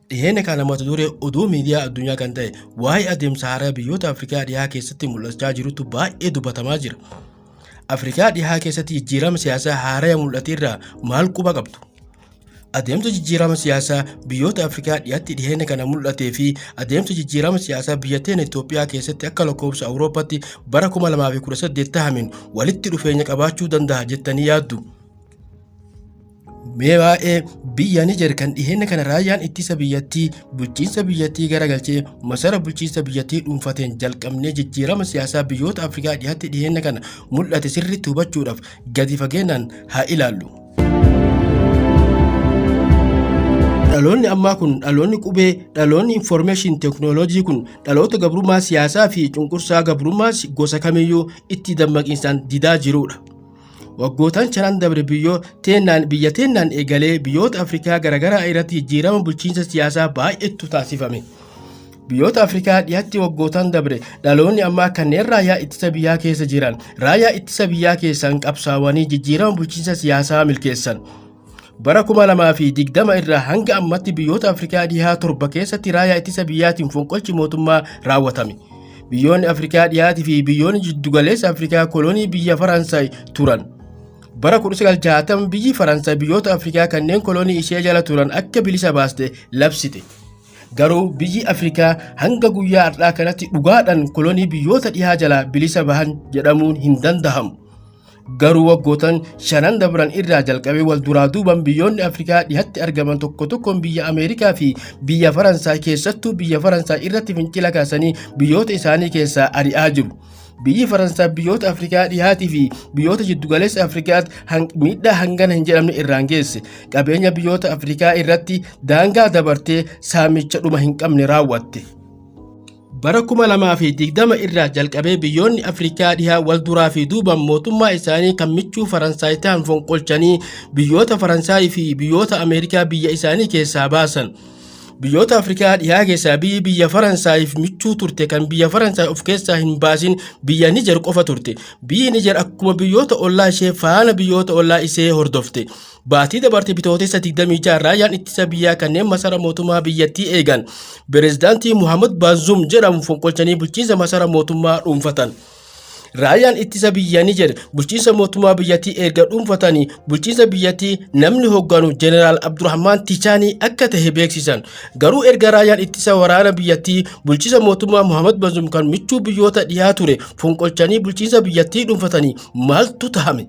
Dhiheenya kana mata duree oduu miidiyaa addunyaa kan ta'e waa'ee adeemsa haaraa biyyoota Afrikaa dhihaa keessatti mul'achaa jirutu baay'ee dubbatamaa jira. Afrikaa dhihaa keessatti jijjiirama siyaasaa haaraya mul'ate irraa maal quba qabdu? Adeemsa jijjiirama siyaasaa biyyoota Afrikaa dhiyaatti dhiheenya kana mul'atee fi adeemsa jijjiirama siyaasaa biyya teenya Itoophiyaa keessatti akka lakkoofsa Awurooppaatti bara 2018 tahameen walitti dhufeenya qabaachuu danda'a jettanii yaaddu? Mee waa'ee biyya Nijer kan dhiheenya kana raayyaan ittisa biyyattii bulchiinsa biyyattii garagalchee masara bulchiinsa biyyattii dhuunfateen jalqabnee jijjiirama siyaasaa biyyoota Afrikaa dhiyaatti dhiheenya kana mul'ate sirriitti hubachuudhaaf gadi fageenyaan haa ilaallu. Dhaloonni ammaa kun dhaloonni qubee dhaloonni information teknooloojii kun dhaloota gabrummaa siyaasaa fi cunqursaa gabrummaa gosa kamiyyuu itti dammaqiinsaan didaa jirudha. Waggootaan shanan dabre biyya teennaan eegalee biyyoota Afrikaa garaagaraa irratti jijjiirama bulchiinsa siyaasaa baay'eetu taasifame. Biyyoota Afrikaa dhiyaatti waggootaan dabre dhaloonni ammaa kanneen raayyaa ittisa biyyaa keessa jiran raayyaa ittisa biyyaa keessaan qabsaawanii jijjiirama bulchiinsa siyaasaa milkeessan. Bara 2020 irraa hanga ammatti biyyoota Afrikaa dhihaa torba keessatti raayyaa ittisa biyyaatiin fonqolchi mootummaa raawwatame. Biyyoonni Afrikaa dhihaatii fi biyyoonni jiddugaleessa Afrikaa kolonii biyya Faransaay turan. Bara 1960 biyyi Faransaay biyyoota Afrikaa kanneen kolonii ishee jala turan akka bilisa baaste labsite. Garuu biyyi Afrikaa hanga guyyaa har'aa kanatti dhugaadhaan kolonii biyyoota dhihaa jalaa bilisa bahan jedhamuun hin danda'amu. Garuu waggootan shanan dabran irraa jalqabee wal duraa duuban biyyoonni Afrikaa dhihatti argaman tokko tokkoon biyya Ameerikaa fi biyya Faransaay keessattuu biyya Faransaay irratti fincila kaasanii biyyoota isaanii keessaa ari'aa jiru. Biyyi Faransaay biyyoota Afrikaa dhihaatii fi biyyoota jiddugaleessa Afrikaatti miidhaa hangana hin jedhamne irraan geesse. Qabeenya biyyoota Afrikaa irratti daangaa dabartee saamicha dhuma hin qabne raawwatte. Bara 2020 irraa jalqabee biyyoonni Afrikaa dhihaa wal duraa fi duuban mootummaa isaanii kan michuu Faransaay ta'an fonqolchanii biyyoota Faransaay fi biyyoota Ameerikaa biyya isaanii keessaa baasan. Biyyoota Afrikaa dhihaa keessaa biyyi biyya Faransaayiif michuu turte kan biyya Faransaay of keessaa hin baasin biyya Nijer qofa turte. Biyyi Nijer akkuma biyyoota ollaa ishee faana biyyoota ollaa ishee hordofte. Baatii dabarte bitootessa 26 raayyaan ittisa biyyaa kanneen masara mootummaa biyyattii eegan pireezidaantii Muhammad Baazum jedhamu fonqolchanii bulchiinsa masara mootummaa dhuunfatan. Raayyaan ittisa biyya Nijer bulchiinsa mootummaa biyyattii erga dhuunfatanii bulchiinsa biyyattii namni hoogganu Jeneraal Abdurrahmaan Tichaanii akka tahe beeksisan. Garuu erga raayyaan ittisa waraana biyyattii bulchiinsa mootummaa Muhammad Baazum kan michuu biyyoota dhiyaa ture fonqolchanii bulchiinsa biyyattii dhuunfatanii maaltu tahame?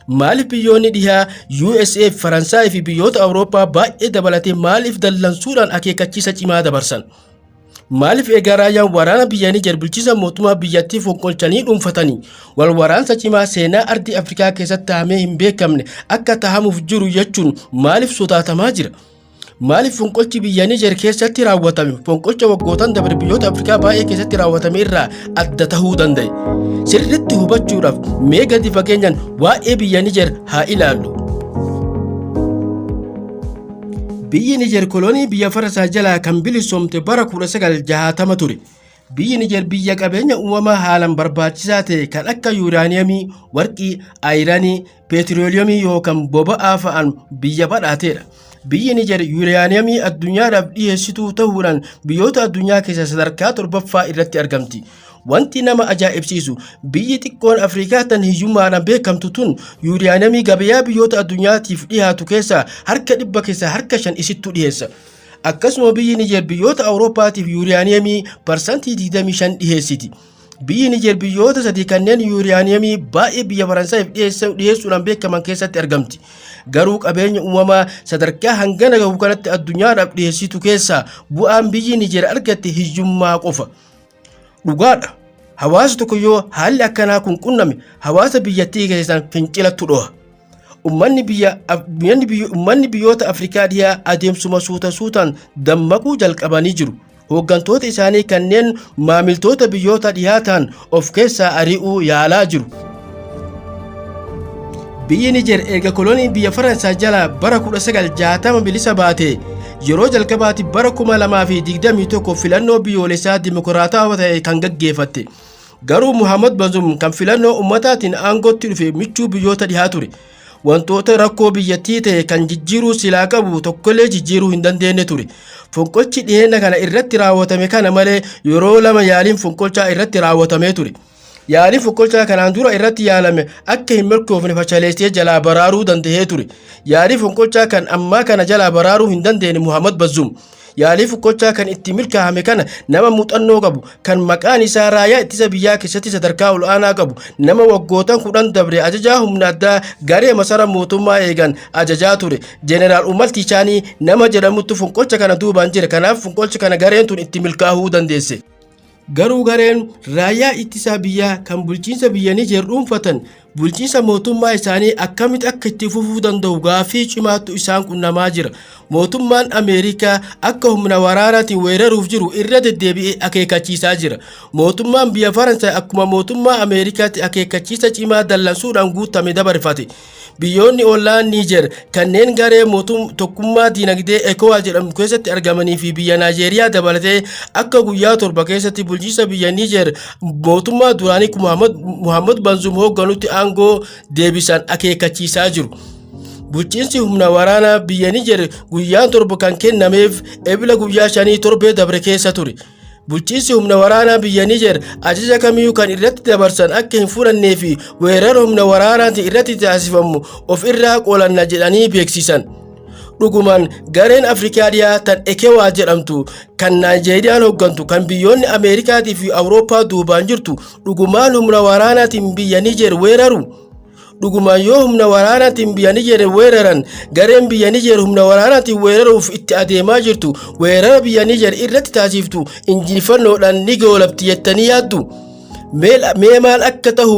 Maaliif biyyoonni dhihaa USA, Faransaay fi biyyoota Awurooppaa baay'ee dabalatee maaliif dallansuudhaan akeekkachiisa cimaa dabarsan? Maaliif egaa raayyaan waraana biyya Nijer bulchiinsa mootummaa biyyattii fonqolchanii dhuunfatanii wal waraansa cimaa seenaa ardii Afrikaa keessatti tahamee hin beekamne akka tahamuuf jiru jechuun maaliif sodaatamaa jira? Maaliif fonqolchi biyya Nijer keessatti raawwatame fonqolcha waggootan dabre biyyoota Afrikaa baay'ee keessatti raawwatame irraa adda tahuu danda'e? Sirriitti hubachuudhaaf mee gadi fageenyaan waa'ee biyya Nijer haa ilaallu. Biyyi Nijer kolonii biyya Faransaay jalaa kan bilisoomte bara 1960 ture. Biyyi Nijer biyya qabeenya uumamaa haalaan barbaachisaa ta'e kan akka yuuraaniyamii, warqii, ayiranii, peetirooliyamii yookaan boba'aa fa'aan biyya badhaateedha. Biyyi Nijer yuuraaniyamii addunyaadhaaf dhiyeessituu ta'uudhaan biyyoota addunyaa keessaa sadarkaa torbaffaa irratti argamti. Wanti nama ajaa'ibsiisu biyyi xiqqoon Afrikaa tan hiyyummaadhaan beekamtu tun yuuraaniyamii gabayaa biyyoota addunyaatiif dhiyaatu keessaa harka 100 keessaa harka 5 isittu dhiyeessa. Akkasuma biyyi Nijer biyyoota Awurooppaatiif yuuraaniyamii 25% dhiyeessiti. Biyyi Nijer biyyoota sadii kanneen yuuraaniyamii baay'ee biyya Faransaayif dhiyeessuudhaan beekaman keessatti argamti. Garuu qabeenya uumamaa sadarkaa hangana gahu kanatti addunyaadhaaf dhiyeessitu keessaa bu'aan biyyi Nijer argatte hiyyummaa qofa. Dhugaadha. Hawaasa tokko yoo haalli akkanaa kun qunname hawaasa biyyattii keessaan fincilatu dhoha. Uummanni biyyoota Afrikaa dhihaa adeemsuma suuta suutaan dammaquu jalqabanii jiru. Hooggantoota isaanii kanneen maamiltoota biyyoota dhihaa ta'an of keessaa ari'uu yaalaa jiru. Biyyi Nijer erga kolonii biyya Faransaay jalaa bara 1960 bilisa baate yeroo jalqabaatti bara 2021 filannoo biyyoolessaa dimokiraatawaa ta'e kan gaggeeffatte. Garuu Muhammad Bazoum kan filannoo ummataatiin aangootti dhufe michuu biyyoota dhihaa ture. Wantoota rakkoo biyyattii ta'e kan jijjiiruu silaa qabu tokkollee jijjiiruu hin dandeenye ture. Fonqolchi dhiyeenya kana irratti raawwatame kana malee yeroo lama yaaliin fonqolchaa irratti raawwatamee ture. Yaaliin fonqolchaa kanaan dura irratti yaalame akka hin milkoofne fashaleessee jalaa baraaruu danda'ee ture. Yaalii fonqolchaa kan ammaa kana jalaa baraaruu hin dandeenye Muhammad Bazoum. Yaalii fonqolchaa kan itti milkaa'ame kana nama muuxannoo qabu, kan maqaan isaa raayyaa ittisa biyyaa keessatti sadarkaa ol'aanaa qabu, nama waggootan 10 dabre ajajaa humna addaa garee masara mootummaa eegan ajajaa ture, Jeneraal Umal Tichaanii nama jedhamutti fonqolcha kana duubaan jira. Kanaaf fonqolcha kana gareen tun itti milkaa'uu dandeesse. Garuu gareen raayyaa ittisaa biyyaa kan bulchiinsa biyya Nijeer dhuunfatan bulchiinsa mootummaa isaanii akkamitti akka itti fufuu danda'u gaaffii cimaatu isaan qunnamaa jira. Mootummaan Ameerikaa akka humna waraanaatiin weeraruuf jiru irra deddeebi'ee akeekkachiisaa jira. Mootummaan biyya Faransaay akkuma mootummaa Ameerikaatti akeekkachiisa cimaa dallansuudhaan guutame dabarfate. Biyyoonni ollaa Niijer kanneen garee tokkummaa diinagdee ECOWAS jedhamu keessatti argamanii fi biyya Naajeeriyaa dabalatee akka guyyaa 7 keessatti bulchiinsa biyya Niijer mootummaa duraanii Muhammad Bazoum hoogganutti aangoo deebisan akeekkachiisaa jiru. Bulchiinsi humna waraanaa biyya Niijer guyyaan 7 kan kennameef Ebila guyyaa 5 torbee dabre keessa ture. Bulchiinsi humna waraanaa biyya Niijer ajaja kamiyyuu kan irratti dabarsan akka hin fudhannee fi weerara humna waraanaatiin irratti taasifamu of irraa qolanna jedhanii beeksisan. Dhugumaan gareen Afrikaa dhiyaa tan ECOWAS jedhamtu, kan Naayijeeriyaan hooggantu, kan biyyoonni Ameerikaatii fi Awurooppaa duubaan jirtu, dhugumaan humna waraanaatiin biyya Niijer weeraru. Dhugumaan yoo humna waraanaatiin biyya Niijer weeraran, gareen biyya Niijer humna waraanaatiin weeraruuf itti adeemaa jirtu weerara biyya Niijer irratti taasiftu injifannoodhaan ni goolabti jettanii yaaddu? Mee maal akka ta'u